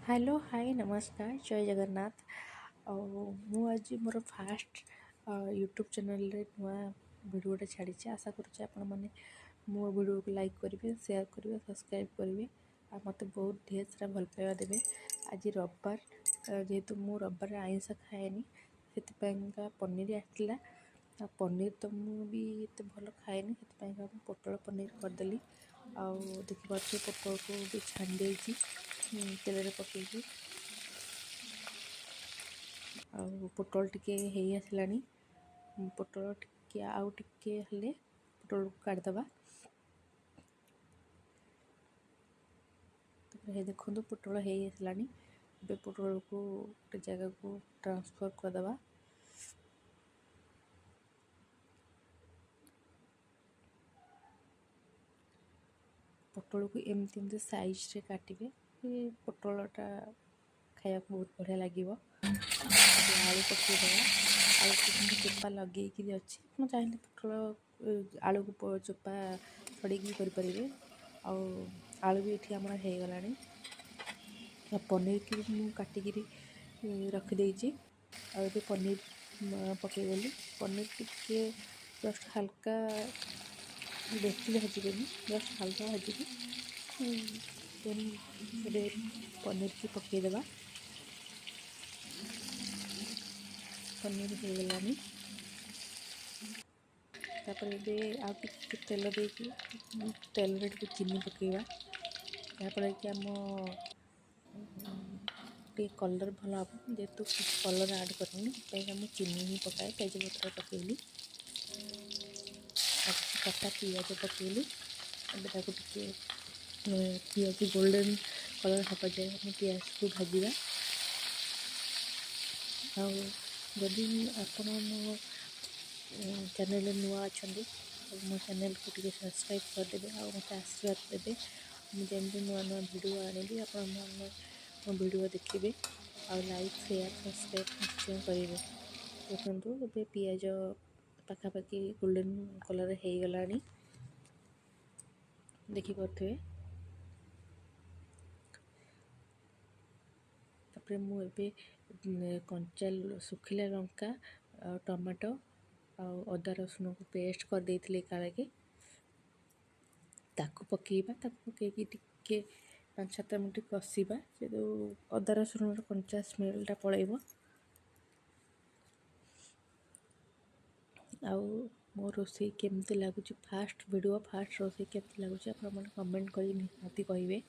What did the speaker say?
Hello, ହାଏ, ନମସ୍କାର, ଜୟ ଜଗନ୍ନାଥ। ଆଉ ମୁଁ ଆଜି ମୋର ଫାଷ୍ଟ ୟୁଟ୍ୟୁବ୍ ଚ୍ୟାନେଲ୍ରେ ନୂଆ ଭିଡ଼ିଓଟେ ଛାଡ଼ିଛି। ଆଶା କରୁଛି ଆପଣମାନେ ମୋ ଭିଡ଼ିଓକୁ ଲାଇକ୍ କରିବେ, ସେୟାର କରିବେ, ସବସ୍କ୍ରାଇବ୍ କରିବେ ଆଉ ମୋତେ ବହୁତ ଢେର ସାରା ଭଲ ପାଇବା ଦେବେ। ଆଜି ରବିବାର, ଯେହେତୁ ମୁଁ ରବିବାର ଆଇଁଷ ଖାଏନି, ସେଥିପାଇଁକା ପନିର ଆସିଥିଲା। ଆଉ ପନିର ତ ମୁଁ ବି ଏତେ ଭଲ ଖାଏନି, ସେଥିପାଇଁକା ମୁଁ ପୋଟଳ ପନିର କରିଦେଲି। ଆଉ ଦେଖିପାରୁଥିବେ, ପୋଟଳକୁ ବି ଛାଣି ଦେଇଛି ତେଲରେ ପକେଇକି। ଆଉ ପୋଟଳ ଟିକେ ହେଇ ଆସିଲାଣି। ପୋଟଳ ଟିକେ ଆଉ ଟିକେ ହେଲେ ପୋଟଳକୁ କାଢ଼ିଦେବା। ତାପରେ ଦେଖନ୍ତୁ, ପୋଟଳ ହେଇ ଆସିଲାଣି। ଏବେ ପୋଟଳକୁ ଗୋଟେ ଜାଗାକୁ ଟ୍ରାନ୍ସଫର୍ କରିଦେବା। ପୋଟଳକୁ ଏମିତି ଏମିତି ସାଇଜ୍ରେ କାଟିବେ, ପୋଟଳଟା ଖାଇବାକୁ ବହୁତ ବଢ଼ିଆ ଲାଗିବ। ଆଳୁ ପକାଇଦେବା। ଆଳୁକୁ କିନ୍ତୁ ଚୋପା ଲଗେଇକିରି ଅଛି। ଆପଣ ଚାହିଁଲେ ପୋଟଳ ଆଳୁକୁ ଚୋପା ଛଡ଼େଇକି କରିପାରିବେ। ଆଉ ଆଳୁ ବି ଏଠି ଆମର ହେଇଗଲାଣି। ଆଉ ପନିରକି ବି ମୁଁ କାଟିକିରି ରଖିଦେଇଛି। ଆଉ ଏବେ ପନିର ପକାଇଦେଲି। ପନିର ଟିକେ ଜଷ୍ଟ ହାଲକା, ବେଶୀ ଭାଜିବେନି, ଜଷ୍ଟ ହାଲକା ଭାଜିକି ଦେନ୍ ଏବେ ପନିରକି ପକାଇଦେବା। ପନିର ହେଇଗଲାଣି। ତାପରେ ଏବେ ଆଉ ଟିକେ ତେଲ ଦେଇକି ତେଲରେ ଟିକେ ଚିନି ପକାଇବା, ଯାହାଫଳରେ କି ଆମ ଟିକେ କଲର୍ ଭଲ ହେବ। ଯେହେତୁ କିଛି କଲର୍ ଆଡ଼୍ କରିନି, ସେଥିପାଇଁ ମୁଁ ଚିନି ହିଁ ପକାଏ। ତେଜପତ୍ର ପକାଇଲି ଆଉ କିଛି କଟା ପିଆଜ ପକାଇଲି। ଏବେ ତାକୁ ଟିକେ ପିଆଜ ଗୋଲ୍ଡେନ୍ କଲର୍ ହେବା ଯାଏ ଆମେ ପିଆଜକୁ ଭାଜିବା। ଆଉ ଯଦି ଆପଣ ମୋ ଚ୍ୟାନେଲ୍ରେ ନୂଆ ଅଛନ୍ତି, ମୋ ଚ୍ୟାନେଲ୍କୁ ଟିକେ ସବସ୍କ୍ରାଇବ୍ କରିଦେବେ ଆଉ ମୋତେ ଆଶୀର୍ବାଦ ଦେବେ। ମୁଁ ଯେମିତି ନୂଆ ନୂଆ ଭିଡ଼ିଓ ଆଣିବି, ଆପଣମାନେ ମୋ ଭିଡ଼ିଓ ଦେଖିବେ ଆଉ ଲାଇକ୍, ସେୟାର, ସବସ୍କ୍ରାଇବ୍ ନିଶ୍ଚୟ କରିବେ। ଦେଖନ୍ତୁ, ଏବେ ପିଆଜ ପାଖାପାଖି ଗୋଲ୍ଡେନ୍ କଲର୍ ହେଇଗଲାଣି, ଦେଖିପାରୁଥିବେ। ତାପରେ ମୁଁ ଏବେ କଞ୍ଚା ଶୁଖିଲା ଲଙ୍କା ଆଉ ଟମାଟୋ ଆଉ ଅଦା ରସୁଣକୁ ପେଷ୍ଟ କରିଦେଇଥିଲି ଏକାବେଳକେ, ତାକୁ ପକାଇବା। ତାକୁ ପକାଇକି ଟିକେ 5-7 ମିନିଟ୍ କଷିବା, ସେ ଯେଉଁ ଅଦା ରସୁଣର କଞ୍ଚା ସ୍ମେଲ୍ଟା ପଳେଇବ। ଆଉ ମୋ ରୋଷେଇ କେମିତି ଲାଗୁଛି, ଫାଷ୍ଟ ଭିଡ଼ିଓ, ଫାଷ୍ଟ ରୋଷେଇ କେମିତି ଲାଗୁଛି, ଆପଣମାନେ କମେଣ୍ଟ କରି ନିହାତି କହିବେ।